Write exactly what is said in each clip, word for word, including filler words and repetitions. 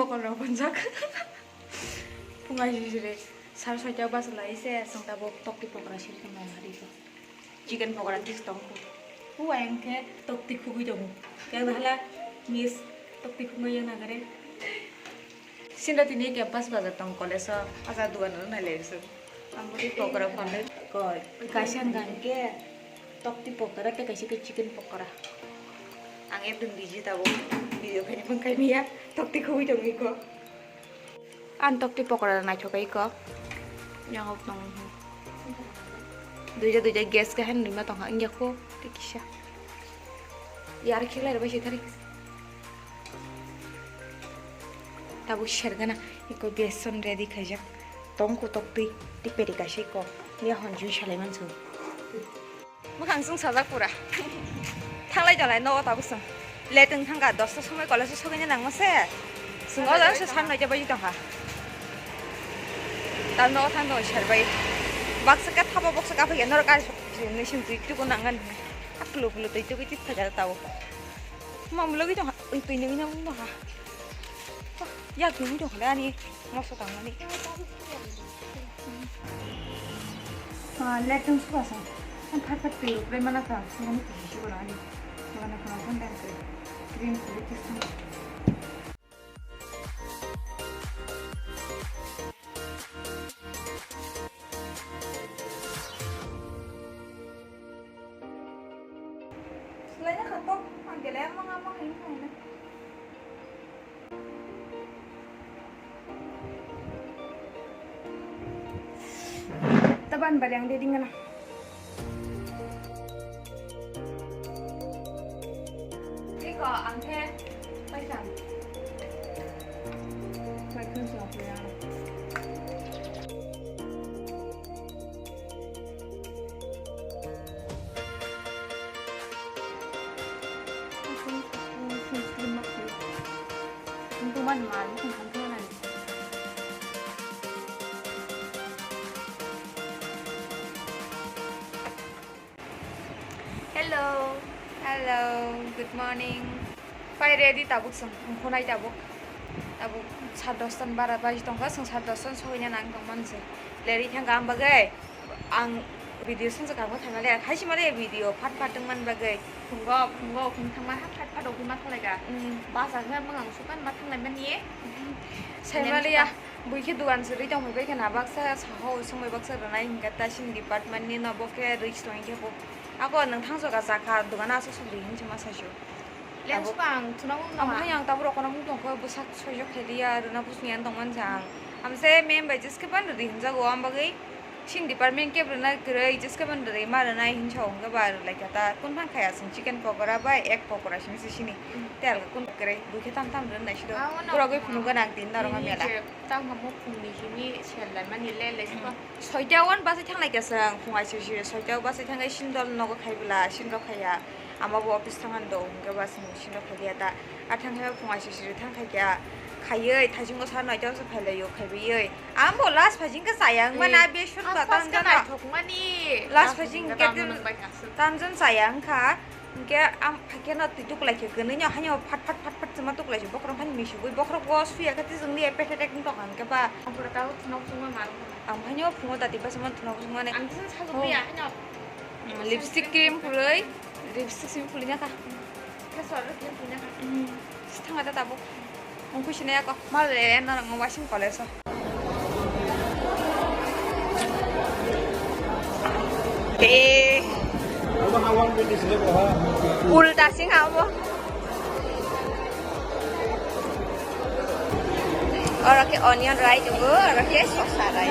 Pokora rok bonjak. Phungai sisiri sar soita bachwlai se chwng tabuk tokti pokora sirikhe nang hari ko. Chicken pokora thik tong ko. Huwa engkhe tokti khugui tongo. Khe bahala miss tokti khugui yang nagare. Sinda tini campus bazar tong college o, aja dugan no nai lai se. Ang bwtwi pokora phanai. Koi, kaisa hwnkha hwnkhe tokti pokora tei kaisa khe chicken pokora. Ang ekdom busy tabuk, video khaini phone khaimiya, tokti khogwi tongwi kho. Ang tokti pokora naithok kai kho. Yang ok tong. Duija duija gas khe han rima tongkha, wngya kho tei kisa. Yar khe lai rw bai se thari. Tabuk sergana iko beson ready khaijak. Tong kutok twi tei peri kaisa iko. Ya hon jui salai mansu. Mwkhang chwng sajak pura. Thanglai jalai nogo tabuk chwng. Late wng thangkha, dosta somoi college o sogwina nangma se. Chwng o jang se san noita baji tongkha. Tam nogo thang tongo serbai. Baksa khe thapa baksa kaphai ya norok gari sok nui sing twi tuku nangani. Aklo kulo twi tugui twi phajak tabuk. Mamlo gwi tongkha, ui twi nungui nang tongkha. Yak nungui tongkha le ani moso tangmani. Ah, let them squash. Ang phat phat twi ruk bai mana kha, sini twi si ko ani. Mana kono kon dan kre. Green kre twi sini. Selainnya khatok, ang gelai ang mang mang ini kau ini. Taban bari ang dia dingana. Iko, ang khe paisang. Paisang song khe ang. Hello, hello, good morning. Pai ready tabuk song, khonai tabuk. Tabuk sat dosta ni bara baji tongkha, song sat dosta ni sogwina nang tongmani se. Leri thangkha ang bagwi. Ang video song sa kamo thangale, khaisi male video phat phat tongmani bagwi. Phungo, phungo, phung thangma ha phat phat okhi ma thanglaika. Mm. Basa khe mang ang sukan ma thanglai mani. Saimaliya, buikhe dugan siri tongmani bagwi khena baksa saho songmai baksa rwnai hinkhe ta sini department ni no bo khe rich tongkhe bo. Ako nang thangsoka jakha dugan aswk song ri hinwi ma saisu. Lens tabuk ba ang thwna mung ang nangma. Hai ang tabuk rokona mung tongkha bwsak soijak khailiya rwna bwswngya tongmani sa ang. Amse mem bai jeskhe ban rwdi hinjago ang bagwi sin department khe rwna kwrwi jeskhe ban rwdi ma rwnai hinsa hwnkhe ba rwlaikha ta kun phang khaya chwng chicken pokora bai egg pokora simi se sini. Mm. Tel kun kwrwi buikhe tam tam rwnai sido. Ah, ono. Pura gwi phunukgwi nang tin norok ma mela. Tam hamo phungni simi sel lai mani le le. Mm. Soita o ani bachai thanglaikha chwng phung aisiri siri soita o bachai thangwi sindol nogo khaibwla sindol khaiya. Ama bo office thangani do, hwnkhe ba chwng sino khailiya ta. A thang khe phung aisiri siri thang khaikha, khaiwi thaichungo sa noita o se phailaio, khaiwi. Ang bo last phaising khe chaya wngmani, a beson ba tamjano. Last phaising khe tamjon chaya wngkha. Hwnkhe ang phaikhe no twi tuklaikhe, kwnwi no haino phat phat phat phat chwma tuklaikhe, bokhorok haino misubwi, bokhorok bo suya khe twijwng liya, pethek thek wng tongkha hwnkhe ba. Ang pura tabuk phunuk chwngma manwkha. Ang haino phungo dati bachama thwna bwswngmani. Ang tisa sajwk liya haino. Lipstick cream purwi, lipstick simi purwi nakha. Khe sor rw khe purwi nakha. Thangla da tabuk. Ang khuisi nai ako. Mal le norok no wasing college o. Eh. Ulta sing abo. Oro khe onion rai tongo, oro khe sosa rai.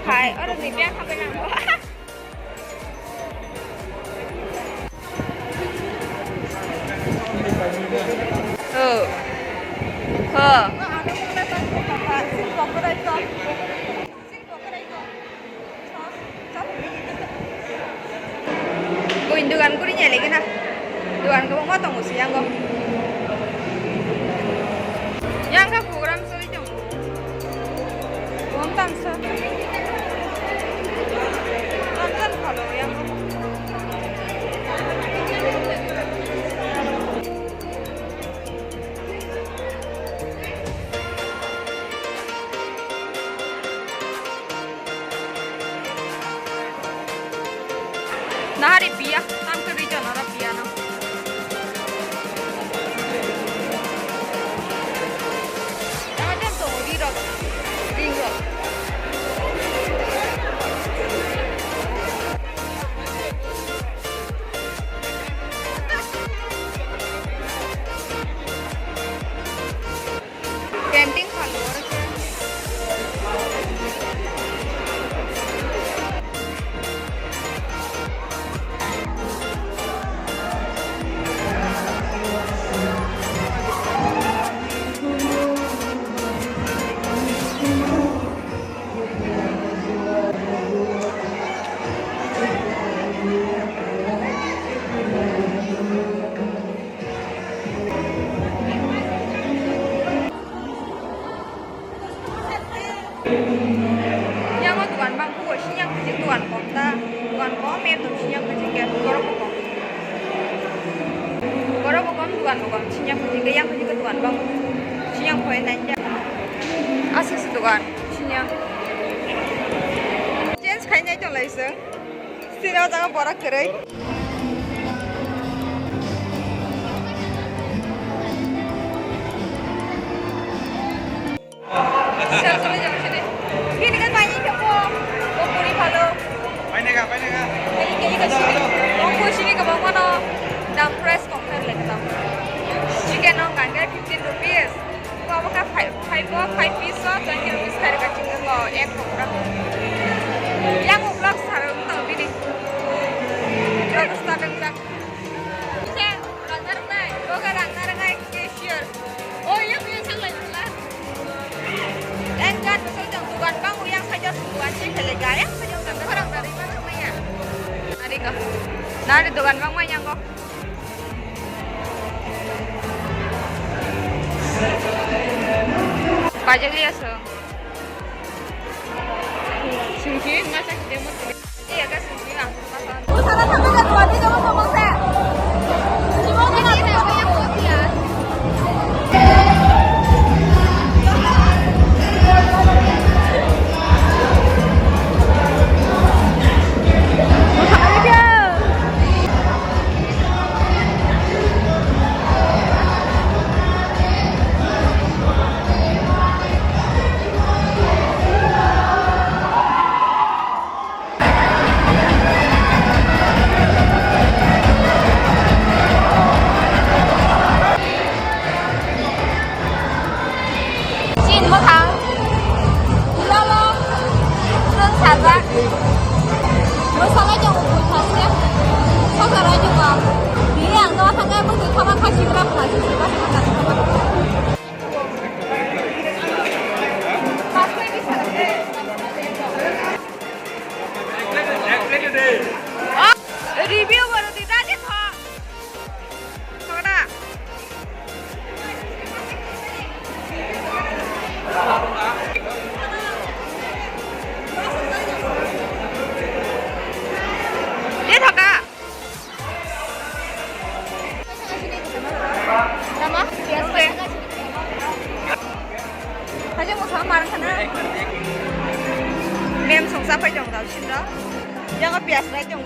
Hai, oro ni bag habai nango. Oh. Oh. Buini dugan guri nyelegi na. Dugan kwbangma tongo se yango. Yang kha program choli tongo. Bom tamsa. Tamsa phalo yango. Nahari piya, tang ke region oro piya no. Tama jam to ri rok, ring rok. Painting khalu oro khe. Yang o dukan bang khe sini yang khe dukan kom ta, dukan kom em dum sini yang khe ke borok bo kom, borok bo kom dukan bo kom sini yang khe yang khe dukan bang sini yang khe nai ja. Aswk se dukan sini yang change khai nai tong lai se. Sini o jaga borok kwrwi. Sini kan banyak siapa? Oh, puri halo. Painega, painega. Ini kayak ini sini. Oh, sini ke bawah mana? Dam price compare lagi dam. Chicken nong kan kayak fifteen rupees. Ko abo ka five, five ko five piece o twenty rupees kari ka chicken ko ek hopra. Yang hopra sar tang bini. Vlog start ang jak. Chen, rang narang nai, boga rang narang nai cashier. Oh, yang punya sang lai lah. Yang kan betul jang dukan bang yang saja dukan sih kali gaya saja kan orang dari mana maya. Nari ka. Nari dukan bang maya yang kok. Pajak liya song. Sungki, masa kita mau. Iya, kan sungki lah. Sana sampai ke dua, dia jangan ngomong saya. Cuma dia nggak tahu. Chin mothang. Lolo. Sung sajak. Mosalai tongo bui thaste. Sojarai tongo. Bini ang no thangkhe bwtwi thama kha sigra phasi sigra thangkha. Review goro di dagi tho. Thogda. Di thoka. Tama? Haja mo sama marang kana. Mem songsa pai jong dal sindra. Yang pias rai jong.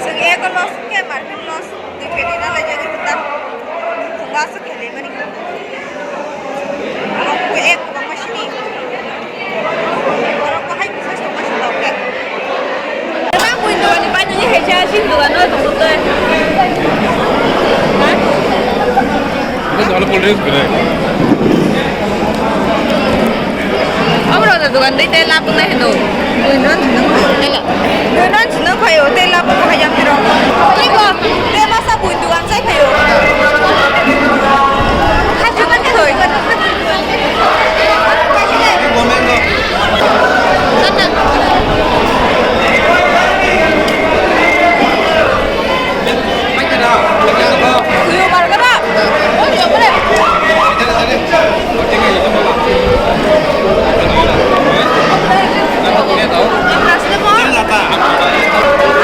Sing ego loss ke market loss de pedi na la jagi kita. Sing loss khele mani. Aku ek bang masini. Orang ko hai business to masih tau ke. Bang window ni banyak ni heja sing dogan no to to. Ini soal cold drinks gini. Amro da dugan dei tei lab nai hino. Duinon sinong phaio. Duinon sinong phaio tei lab ko hayam tiro. Iko tei masa bui dugan sai phaio. Hajukan thoi. Sana.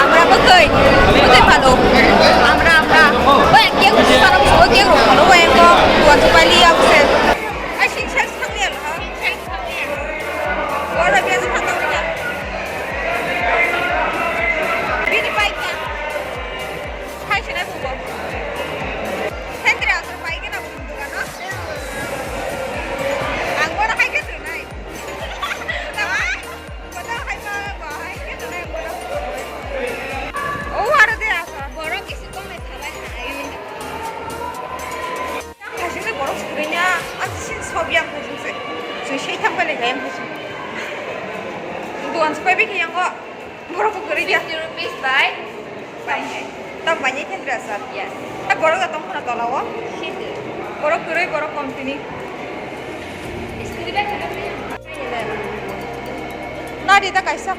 Amra bwkhwi, bwkhwi phano. Amra, amra. Bai, khe phano Sei thang pai lai kha yang khusi. Duan se pai bi khe yang kho. Borok bo kwrwi kha. Fifty rupees by five. Tam bai ni thendra sir. Yes. Ta borok da tong khna tola o. Side. Borok kwrwi borok kom tini. Scooty bag khna. Na di ta kaisa.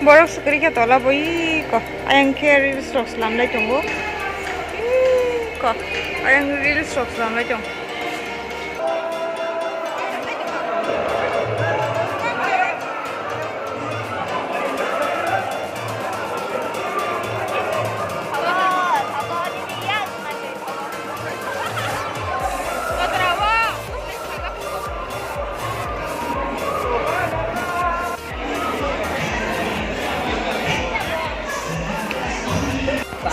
Borok swkri khe tola bo iko. Ayang khe reels rok slam lai tongo. Iko. Ayang reels rok slam lai tong.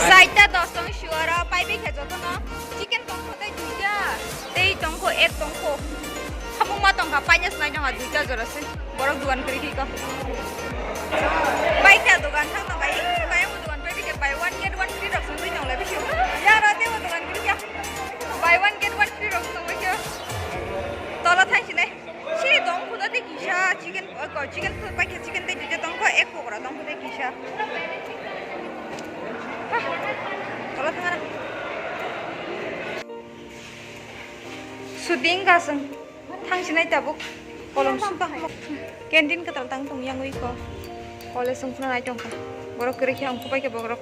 Saita dos tong shuara pai bi khe jotono chicken tong kho tei duita tei tong kho ek tong kho. Hamung ma tong kha paina snai tong kha duita jora se. Borok dugan kwrwi khe ko. Bai kha dugan thang tong kha. Ee, bai mo dugan pai bi khe buy one get one free rok song tong lai bi khe. Ya ra te mo dugan kwrwi khe. Buy one get one free rok song bi khe. Tola thai sinai. Sini tong khuda tei kisa chicken, oi, ko, chicken pai khe chicken tei duita tong kho, ek pokora tong kho tei kisa. Ha. Tola thangana. Shooting ka sung. Thang sinai tabuk. Kolom suka. Canteen kwtal tang tong yang ui ko. College sung khna nai tong kha. Borok kwrwi khe ang kupai khe borok.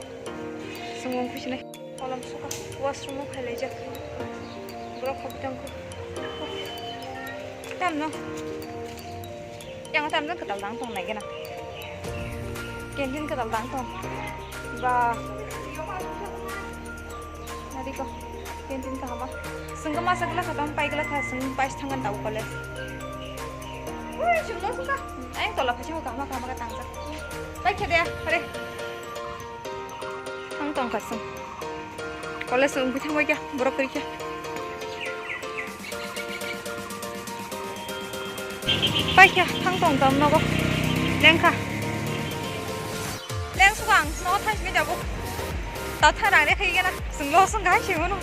Sung wng khusinai. Kolom suka washroom o phailaijak. Borok khobwi tongkho. Tamno. Yang tamno kwtal dang tong nai gana. Canteen kwtal dang tong. Ba. Nariko. Canteen kahama. Sungkha masa gla khatam pai gla kha sung pais thangan tau kole. Ui, chumlo suka. Ayang tola phachi mo kahama kahama ka tangjak. Pai khede, hare. Ang tong kha sung. College wngwi thangbai kha, borok kwrwi kha. Pai kha, thang tong tam nogo. Leng kha. Leng suka ang nogo thang sini jago. Ta thang rang re khai gana. Sung lo sung gai sini mano.